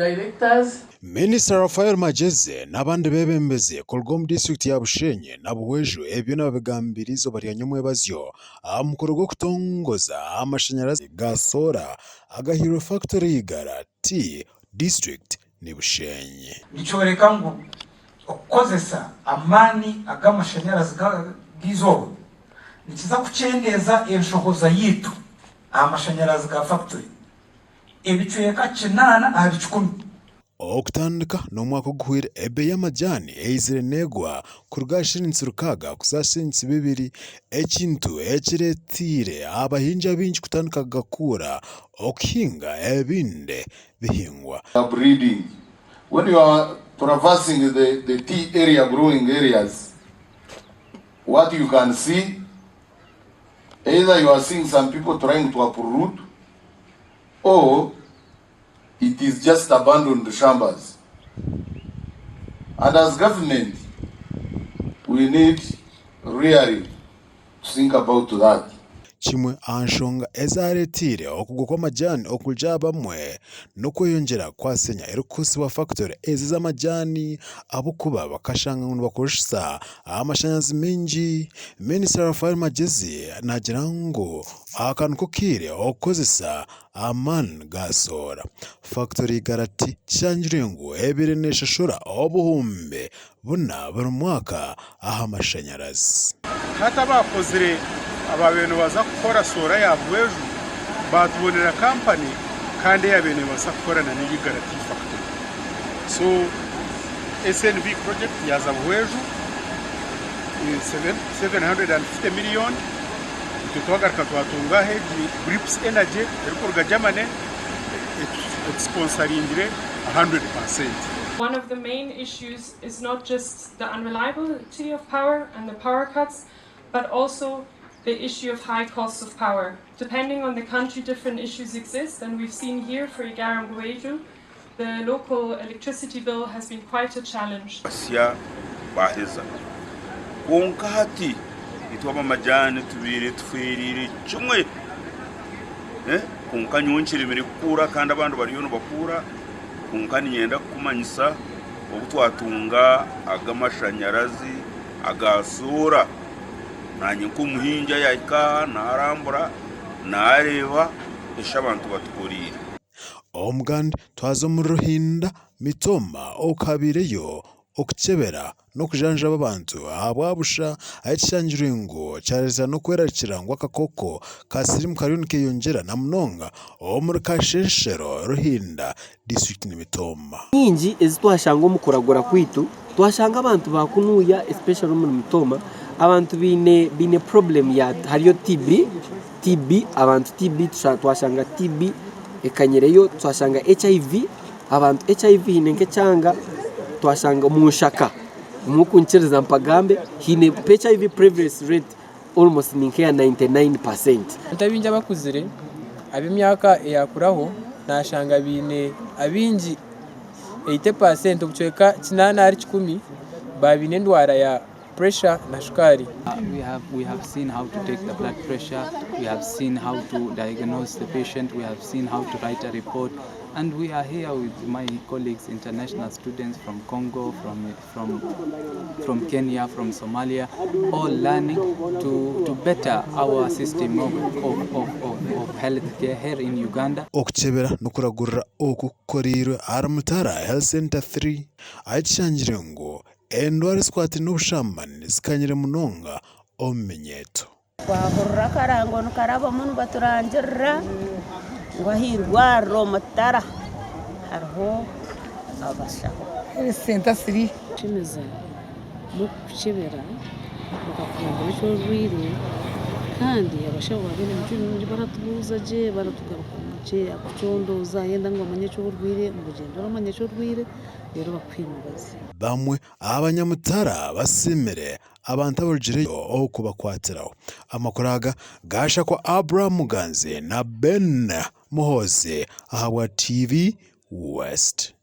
Directors. Minisita Raphael Magyezi n'abandi beebembezi kuruga omu disiturikiti ya Bushenyi na Buhweju ebi byona babigambire eizooba rya nyomwebazyo aha mukoro gw'okutongoza amashanyarazi ga soora agahairwe fakitore y'eigara Tea District ni Bushenyi. Nikyoreka ngu okukozesa amaani ag'amashanyarazi g'eizooba nikiza kukyendeeza enshohoza yaitu aha mashanyarazi ga fakitori ebicweka 80%. Okutandika n'omwaka oguhweire ebeeyi y'amajaani eizire neegwa kuruga aha shiringisi rukaaga kuza aha shiringisi bibiri ekintu ekireeteire abahingi abaingi kutandika kugakuura okuhinga ebindi bihingwa. Breeding, When you are traversing the, the tea area growing areas, what you can see, either you are seeing some people trying to uproot or it is just abandoned shambas. And as government, we need really to think about that. Kimwe aha nshonga ezareeteire okugwa kw'amajaani okurya aha bamwe n'okweyongyera kwa senya erikukozesibwa fakitori ezi ez'amajaani ahabw'okuba bakashanga ngu nibakozesa amashanyarazi maingi. Minisita Raphael Magyezi naagira ngu aka niko kaire okukozesa amaani ga soora. Fakitori Igara tikishangirwe ngu ebaire neeshashura obuhumbi buna buri mwaka aha mashanyarazi. Hati abaakozire abaabaire nibaza kukora soora ya Buhweju baatubonera kampani kandi eyaabaire neebaasa kukora na n'Igara Tea Factory. So SNV project yaaza Buhweju 750 million itwe twagaruka twatunga egi Grips Energy erikuruga Germany etusponsaringire 100%. One of the main issues is not just the unreliability of power and the power cuts, but also the issue of high costs of power. Depending on the country, different issues exist, and we've seen here for Igara and Buhweju, the local electricity bill has been quite a challenge. Basya baaheza. Kwonka hati itwe ab'amajaani tubaire tufeereire kimwe. Kwonka nyowe nkiremire kukuura kandi abandi bariyo nibakuura. Kwonka niinyenda kukumanyisa obu twatunga ag'amashanyarazi aga soora, naanye nk'omuhingi ayahika aha naarambura naareeba eki abantu batukoreire. Omuganda twaza omuri Ruhinda Mitooma okabaireyo okukyebera n'okujanjaba abantu ahabwa busha ahu kishangirwe ngu kyareetera n'okwerarikirira ngu akakooko ka siriimu kariyo nikeyongyera na munonga omuri Kashenshero, Ruhinda disiturikiti ni Mitooma. Nyingi ezi twashanga omu kuragura kwaitu, twashanga abantu ba kunuya especially omuri Mitooma, abantu baine baine problem ya hariyo TB, TB abantu TB twashanga TB ekanyireyo, twashanga HIV. Abantu HIV haine nk'ekyanga twashanga omu nshaka mukunkiriza mpagambe haine HIV prevalence rate almost ni nk'eya 99%. Abantu abaingi abakuzire ab'emyaka eyakuraho nashanga baine abaingi 80% obucweka kinaana ahari kikumi baaba baine endwara ya pressure na shukaari. We have, we have seen how to take the blood pressure, we have seen how to diagnose the patient, we have seen how to write a report, and we are here with my colleagues, international students from Congo, from, from, from Kenya, from Somalia, all learning to, to better our system of, of, of, of, of healthcare here in Uganda. Okukyebera n'okuragurira oku kukoreirwe ahari Mutara Health Centre 3 ahu kishangirwe ngu Endwara ezikwataine n'obushambani zikanyire munonga omu minyeeto. Twahurira akarango nikarabamu nibaturangirira ngu aha irwariro Mutara hariho abashaho. Health Centre 3. Kushemeza n'okukukyebera bakakugambira eki orwaire kandi abashaho baba baine emicwe mirungi baratubuuza gye baratugarukamu gye akucondooza ayenda ngu amanye eki orwaire ngu ogyende oramanya eki orwaire. reero bakuhe emibazi. Bamwe aha banyamutara basiimire abantu abarugireyo okubakwatiraho. Amakuru aga gaashakwa Abraham Muganzi na Ben Muhoozi ahabwa TV West.